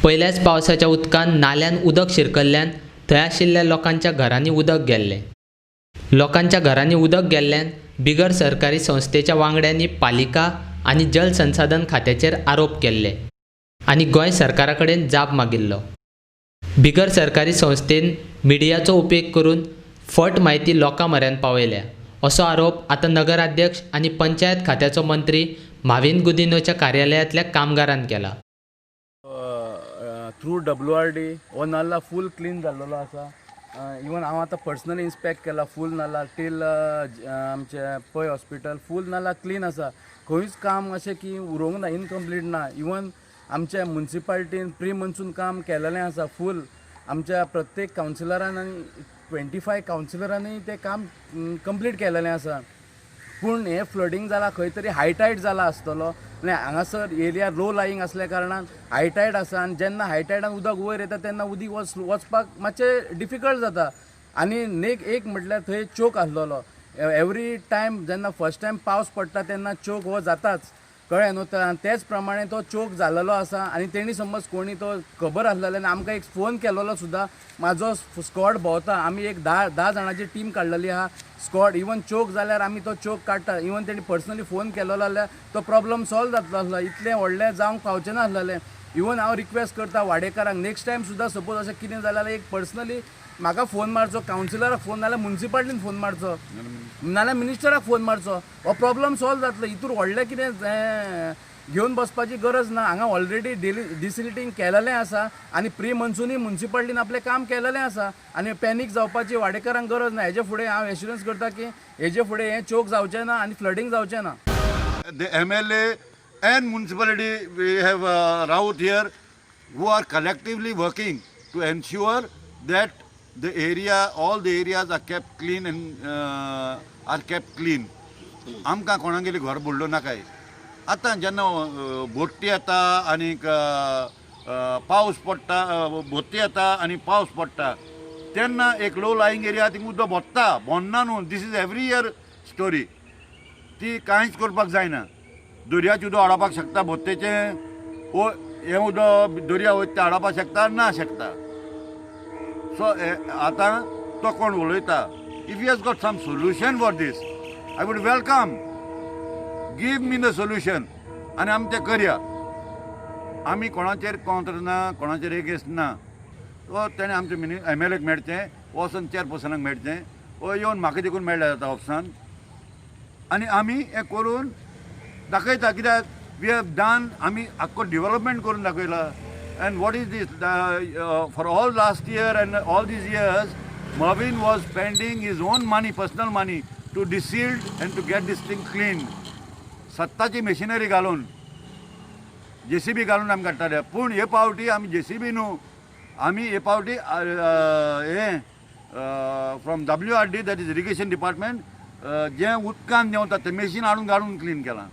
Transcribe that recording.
पयल्याच पावसाच्या उदकान नाल्यान उदक शिरकल्ल्यान थंय आशिल्ल्या लोकांच्या घरांनी उदक गेल्लें. लोकांच्या घरांनी उदक गेल्ल्यान बिगर सरकारी संस्थेच्या वांगड्यांनी पालिका आनी जल संसाधन खात्याचेर आरोप केल्ले आनी गोंय सरकारा कडेन जाप मागिल्लो. बिगर सरकारी संस्थेन मिडियाचो उपेग करून फट म्हायती लोकां म्हऱ्यान पावयल्या असो आरोप आतां नगराध्यक्ष आनी पंचायत खात्याचो मंत्री माविन गुदिन्होच्या कार्यालयांतल्या कामगारान केला. थ्रू WRD हो नाल्ला फूल क्लीन जाल्लेलो आसा. इवन हांव आतां पर्सनली इन्स्पेक्ट केला फूल नाल्ला टील आमचे पै हॉस्पिटल फूल नाल्ला क्लीन आसा. खंयूच काम अशें की उरोंक ना, इनकम्प्लीट ना. इवन आमच्या मुन्सिपाल्टीन प्री मॉन्सून काम केलेलें आसा फूल. आमच्या प्रत्येक कावन्सिलरान आनी 25 कावन्सिलरांनी तें काम कंप्लीट केलेलें आसा. पूण हें फ्लडींग जालां खंय तरी हायटायड जाला आसतलो आनी हांगासर एरिया लो लायींग आसल्या कारणान हायटायड आसा आनी जेन्ना हायटायडान उदक वयर येता तेन्ना उदीक वचपाक मातशें डिफिकल्ट जाता. आनी नेक एक म्हटल्यार थंय चोक आसलेलो. एवरी टायम जेन्ना फर्स्ट टायम पावस पडटा तेन्ना चोक हो जाताच, कळ्ळें न्हू. तेच प्रमाणे तो चोक जाल्लो आसा आनी तेणी समज कोणी तो खबर आसलेले आनी आमकां एक फोन केलेलो सुद्दां. म्हाजो स्कॉड भोंवता, आमी एक 10 जाणांची टीम काडलेली आहा स्कॉड. इवन चोक जाल्यार आमी तो चोक काडटा. इवन तेणी पर्सनली फोन केलेलो जाल्यार तो प्रॉब्लम सॉल्व जातलो आसलो, इतलें व्हडलें जावंक पावचें नासलेलें. इवन हांव रिक्वेस्ट करता वाडेकारांक नेक्स्ट टायम सुद्दां सपोज अशें कितें जाल्यार एक पर्सनली म्हाका फोन मारचो, कावन्सिलराक फोन, नाल्यार मुन्सिपाल्टीन फोन मारचो, नाल्यार मिनिस्टराक फोन मारचो. हो प्रॉब्लम सॉल्व जातलो. हितूर व्हडलें कितें घेवन बसपाची गरज ना. हांगा ऑलरेडी डिसिल्टींग केलेलें आसा आनी प्री मॉन्सूनय मुन्सिपाल्टीन आपलें काम केलेलें आसा आनी पॅनीक जावपाची वाडेकारांक गरज ना. हेजे फुडें हांव एश्युरन्स करता की हेजे फुडें हें चोक जावचें ना आनी फ्लडींग जावचें ना. The MLA and municipality, we have Raut here, who are collectively working to ensure that the area, all the areas are kept clean and are kept clean. आमकां कोणागेली घर बुडलो नाकाय. आतां जेन्ना बोट्टी येता आनीक पावस पडटा, बोट्टी येता आनी पावस पडटा तेन्ना एक लो लायींग एरिया थिंग उदक भोत्ता, भोन्ना न्हू. This is every year story. ती कांयच करपाक जायना. दर्याचें उदक हाडपाक शकता बोत्तेचें, ओ हें उदक दर्या वयता तें हाडपाक शकता ना शकता. सो आतां तो कोण उलयता, if he has got some solution for this I would welcome, give me the solution आनी आमी तें करया. आमी कोणाचेर कॉन्त्र ना, कोणाचेर एगेन्स्ट ना. तो तेणें आमचे मिनी MLA मेळचें, वचून चेअरपर्सनाक मेळचें, वो येवन म्हाका देखून मेळ्ळें जाता ऑफिसान आनी आमी हें करून दाखयता. कित्याक we have done, आमी आख्खो डिवलपमेंट करून दाखयला. And what is this for all last year and all these years Mauvin was spending his own money, personal money to desilt and to get this thing clean. सत्ताची machinery घालून JCB घालून आमी काडटाले. पूण हे पावटी आमी JCB न्हू, आमी हे पावटी हें from WRD, that is irrigation department, जें उदकान देंवता तें मशीन हाडून घालून क्लीन केलां.